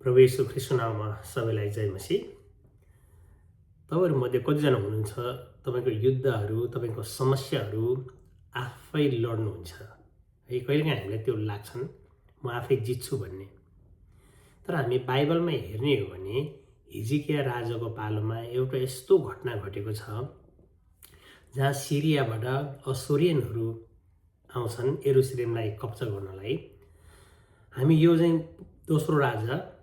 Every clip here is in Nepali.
प्रभु येशू ख्रीष्टको नाममा सबैलाई जय मसीह। तपाईहरुमध्ये कतिजना हुनुहुन्छ तपाईको युद्धहरू तपाईको समस्याहरू आफै लड्नुहुन्छ है। कहिलेकाहीँ हामीलाई त्यो लाग्छन् म आफै जित्छु भन्ने। तर हामी बाइबलमा हेर्ने हो भने हिजकिया राजाको पालोमा एउटा यस्तो घटना घटेको छ जहाँ सिरियाबाट असोरियनहरू आउँछन् यरुशलेमलाई कब्जा गर्नलाई। हामी यो चाहिँ दोस्रो राजा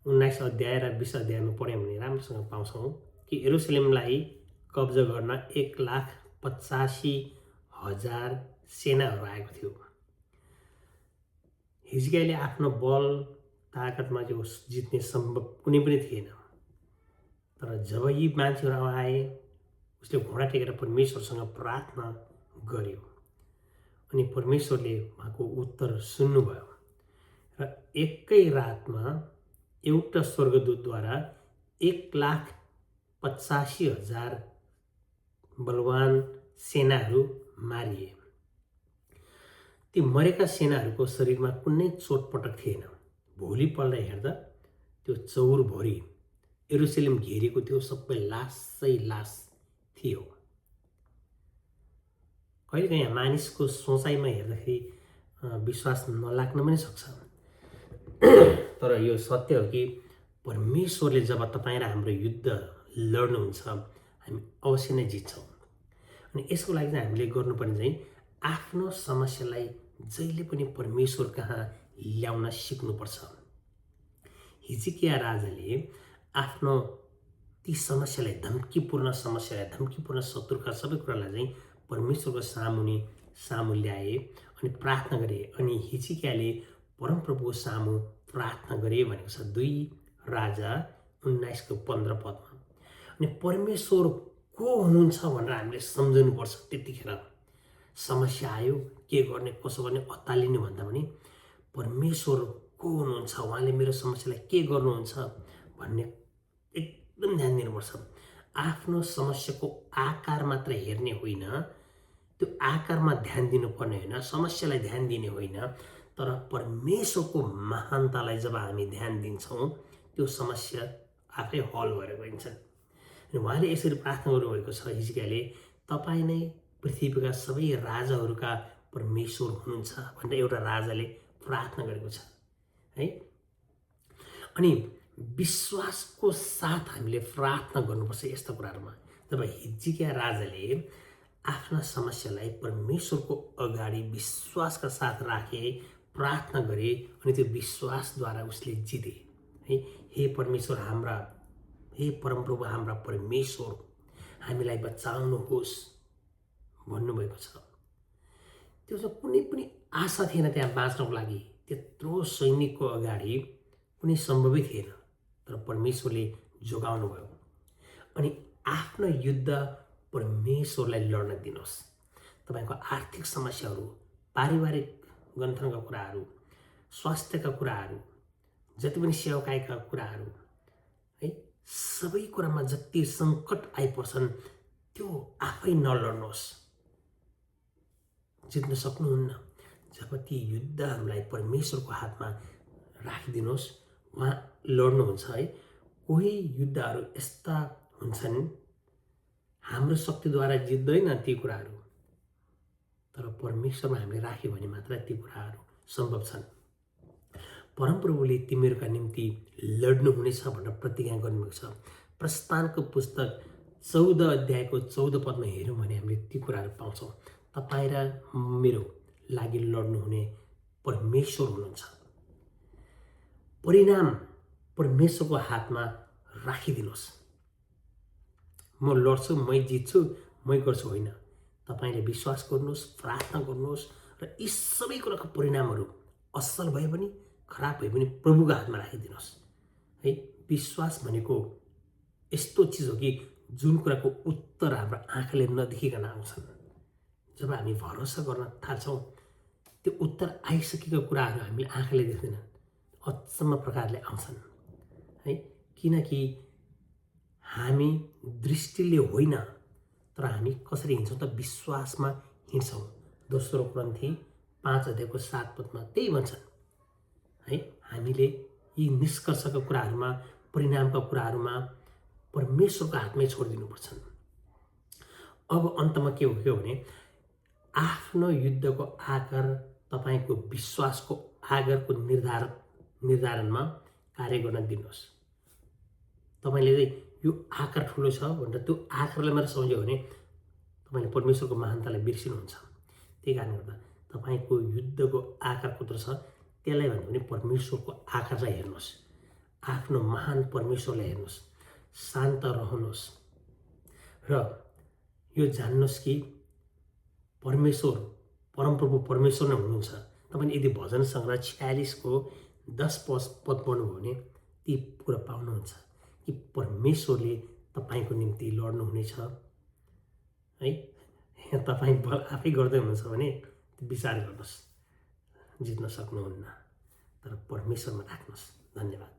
19 अध्याय र 20 अध्यायमा पढ्यौँ भने राम्रोसँग पाउँछौँ कि यरुशलेमलाई कब्जा गर्न 1,85,000 सेनाहरू आएको थियो। हिजकियाले आफ्नो बल ताकतमा जो जित्ने सम्भव कुनै पनि थिएन। तर जब यी मान्छेहरू आए उसले घोडा टेकेर परमेश्वरसँग प्रार्थना गर्यो अनि परमेश्वरले उहाँको उत्तर सुन्नुभयो र एकै रातमा एउटा स्वर्गदूतद्वारा 1,85,000 बलवान सेनाहरू मारिए। ती मरेका सेनाहरूको शरीरमा कुनै चोटपटक थिएन। भोलिपल्ट हेर्दा त्यो चौरभरि यरुशलेम घेरेको थियो, सबै लासै लास थियो। कहिलेकाहीँ मानिसको सोचाइमा हेर्दाखेरि विश्वास नलाग्न पनि सक्छ। तर यो सत्य हो कि परमेश्वरले जब तपाईँ र हाम्रो युद्ध लड्नुहुन्छ हामी अवश्य नै जित्छौँ। अनि यसको लागि चाहिँ हामीले गर्नुपर्ने चाहिँ आफ्नो समस्यालाई जहिले पनि परमेश्वर कहाँ ल्याउन सिक्नुपर्छ। हिजकिया राजाले आफ्नो ती समस्यालाई धम्कीपूर्ण शत्रुका सबै कुरालाई चाहिँ परमेश्वरको सामु ल्याए अनि प्रार्थना गरे। अनि हिजकियाले परमप्रभुको सामु प्रार्थना गरे भनेको छ 2 राजा 19:15 पदमा। अनि परमेश्वर को हुनुहुन्छ भनेर हामीले सम्झनुपर्छ। त्यतिखेर समस्या आयो के गर्ने कसो गर्ने अत्तालिनु भन्दा पनि परमेश्वर को हुनुहुन्छ, उहाँले मेरो समस्यालाई के गर्नुहुन्छ भन्ने एकदम ध्यान दिनुपर्छ। आफ्नो समस्याको आकार मात्र हेर्ने होइन, त्यो आकारमा ध्यान दिनुपर्ने होइन, समस्यालाई ध्यान दिने होइन, तर परमेश्वरको महानतालाई जब हामी ध्यान दिन्छौँ त्यो समस्या आफै हल भएर गइन्छ। अनि उहाँले यसरी प्रार्थना गर्नुभएको छ हिजकियाले, तपाईँ नै पृथ्वीका सबै राजाहरूका परमेश्वर हुनुहुन्छ भनेर एउटा राजाले प्रार्थना गरेको छ है। अनि विश्वासको साथ हामीले प्रार्थना गर्नुपर्छ यस्ता कुराहरूमा। जब हिजकिया राजाले आफ्ना समस्यालाई परमेश्वरको अगाडि विश्वासका साथ राखे, प्रार्थना गरे अनि त्यो विश्वासद्वारा उसले जिते है। हे परमेश्वर हे परमप्रभु हाम्रा परमेश्वर हामीलाई बचाउनुहोस् भन्नुभएको छ। त्यो चाहिँ कुनै पनि आशा थिएन त्यहाँ बाँच्नको लागि। त्यत्रो सैनिकको अगाडि कुनै सम्भवै थिएन, तर परमेश्वरले जोगाउनु भयो। अनि आफ्नो युद्ध परमेश्वरलाई लड्न दिनुहोस्। तपाईको आर्थिक समस्याहरू, पारिवारिक गन्थनका कुराहरू, स्वास्थ्यका कुराहरू, जति पनि सेवाकाईका कुराहरू है, सबै कुरामा जति सङ्कट आइपर्छन् त्यो आफै नलड्नुहोस्, जित्न सक्नुहुन्न। जब ती युद्धहरूलाई परमेश्वरको हातमा राखिदिनुहोस् उहाँ लड्नुहुन्छ है। कोही युद्धहरू यस्ता हुन्छन् हाम्रो शक्तिद्वारा जित्दैन ती कुराहरू, तर परमेश्वरमा हामीले राख्यो भने मात्र ती कुराहरू सम्भव छन्। परमप्रभुले तिमीहरूका निम्ति लड्नुहुनेछ भनेर प्रतिज्ञा गर्नुभएको छ। प्रस्थानको पुस्तक 14 अध्यायको 14 पदमा हेऱ्यौँ भने हामीले ती कुराहरू पाउँछौँ। तपाईँ र मेरो लागि लड्नुहुने परमेश्वर हुनुहुन्छ। परिणाम परमेश्वरको हातमा राखिदिनुहोस्। म लड्छु, मै जित्छु, मै गर्छु होइन। तपाईँले विश्वास गर्नुहोस्, प्रार्थना गर्नुहोस् र यी सबै कुराको परिणामहरू असल भए पनि खराब भए पनि प्रभुको हातमा राखिदिनुहोस् है। विश्वास भनेको यस्तो चिज हो कि जुन कुराको उत्तर हाम्रो आँखाले नदेखिकन आउँछन्। जब हामी भरोसा गर्न थाल्छौँ त्यो उत्तर आइसकेको कुराहरू हामीले आँखाले देख्दैनन्, अचम्म प्रकारले आउँछन् है। किनकि हामी दृष्टिले होइन तर हामी कसरी हिँड्छौँ त विश्वासमा हिँड्छौँ। दोस्रो कोरिन्थी 5 अध्यायको 7 पदमा त्यही भन्छन् है। हामीले यी निष्कर्षका कुराहरूमा, परिणामका कुराहरूमा परमेश्वरको हातमै छोडिदिनुपर्छन्। अब अन्तमा के हो भने आफ्नो युद्धको आकार तपाईँको विश्वासको आकारको निर्धारणमा कार्य गर्न दिनुहोस्। तपाईँले चाहिँ यो आकार ठुलो छ भनेर त्यो आकारलाई मात्र सम्झ्यो भने तपाईँले परमेश्वरको महानतालाई बिर्सिनुहुन्छ। त्यही कारणले गर्दा तपाईँको युद्धको आकार कत्रो छ त्यसलाई भन्दा पनि परमेश्वरको आकारलाई हेर्नुहोस्, आफ्नो महान परमेश्वरलाई हेर्नुहोस्, शान्त रहनुहोस् र यो जान्नुहोस् कि परमेश्वर परमप्रभु परमेश्वर नै हुनुहुन्छ। तपाईँले यदि भजन सङ्ग्रह 46 को 10 पद पढ्नुभयो भने ती कुरा पाउनुहुन्छ कि परमेश्वरले तपाईँको निम्ति लड्नुहुनेछ है। तपाईँ बल आफै गर्दै हुनुहुन्छ भने विचार गर्नुहोस्, जित्न सक्नुहुन्न, तर परमेश्वरमा राख्नुहोस्। धन्यवाद।